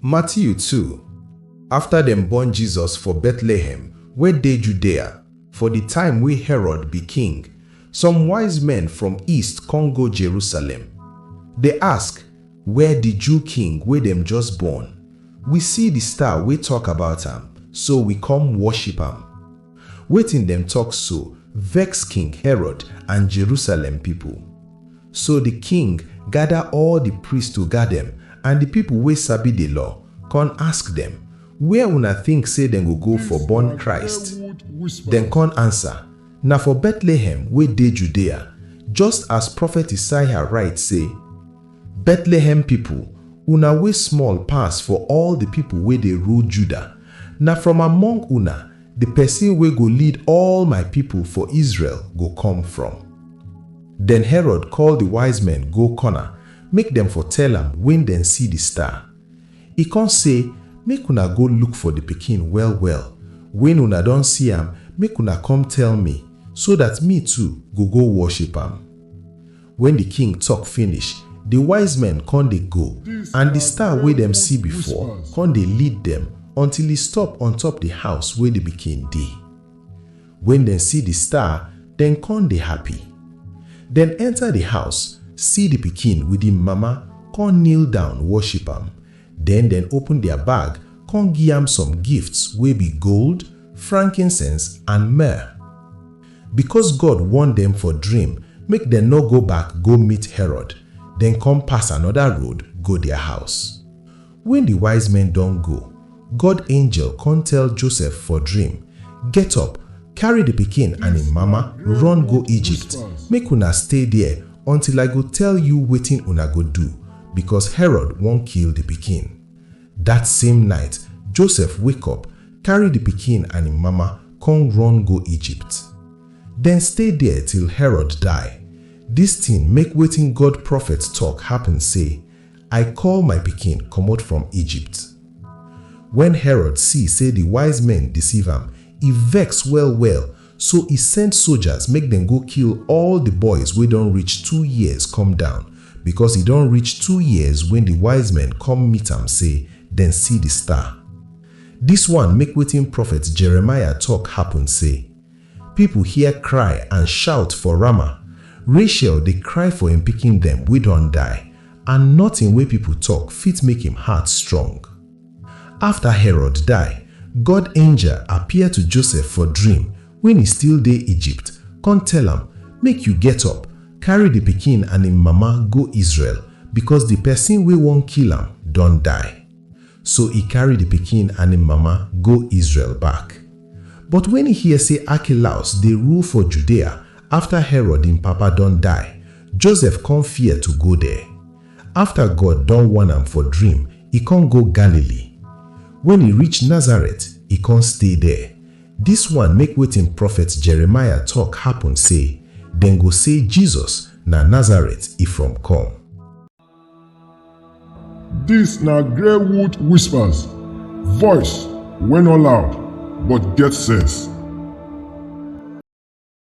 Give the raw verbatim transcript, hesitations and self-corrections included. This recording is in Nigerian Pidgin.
Matthew two. After dem born Jesus for Bethlehem wey dey Judea, for di time wey Herod be king, some wise men from east con go Jerusalem, dey ask, "Where di Jew king wey dem just born? We see di star wey tok about am, so we come worship am." Wetin dem tok so vex King Herod and Jerusalem pipo. So di king gada all di priests to guard dem and di pipo wey sabi di law, con ask dem, "Where una tink sey dem go go for born Christ?" Dem con ansa, "Na for Bethlehem wey dey Judea, just as prophet Isaiah write sey, 'Bethlehem pipo, una wey small pass for all di pipo wey dey rule Judah, na from among una di pesin wey go lead all my pipo for Israel go come from.'" Den Herod call di wise men go corner make dem for tell am wen dem see di star. E con say, "Make una go look for di pikin well-well. Wen una don see am, make una come tell me, so dat me too go go worship am." Wen di king tok finish, di wise men con dey go, and di star wey dem see before con dey lead dem until e stop on top di house wey di pikin dey. Wen dem see di star, dem con dey happy. Dem enter di house, see di pikin with im mama, con kneel down worship am. Den dem open dia bag, con gi am some gifts wey be gold, frankincense and myrrh. Because God warn dem for dream make dem nor go back go meet Herod, dem con pass anoda road go dia house. Wen di wise men don go, God angel con tell Joseph for dream, "Get up, carry di pikin and im mama run go Egypt, make una stay there until I go tell you wetin una go do, because Herod wan kill di pikin." Dat same night, Joseph wake up, carry di pikin and im mama, con run go Egypt. Dem stay there till Herod die. Dis tin make wetin God prophet tok happen say, "I call my pikin comot from Egypt." Wen Herod see say di wise men deceive am, e vex well-well, so e send soldiers make dem go kill all di boys wey don reach two years come down, because e don reach two years wen di wise men come meet am say dem see di star. Dis one make wetin prophet Jeremiah tok happen say, "Pipo hear cry and shout for Ramah. Rachel dey cry for im pikin dem wey don die, and notin wey pipo tok fit make im heart strong." Afta Herod die, God angel appear to Joseph for dream wen e still dey Egypt, con tell am, "Make you get up, carry di pikin and im mama go Israel, because di pesin wey wan kill am don die." So e carry di pikin and im mama go Israel back. But wen e hear say Archelaus dey rule for Judea afta Herod im papa don die, Joseph con fear to go there. Afta God don warn am for dream, e con go Galilee. Wen e reach Nazareth, e con stay there. Dis one make wetin prophet Jeremiah tok happen say, "Dem go say Jesus na Nazareth e from come." Dis na Greywood Whispers, voice wey no loud but get sense.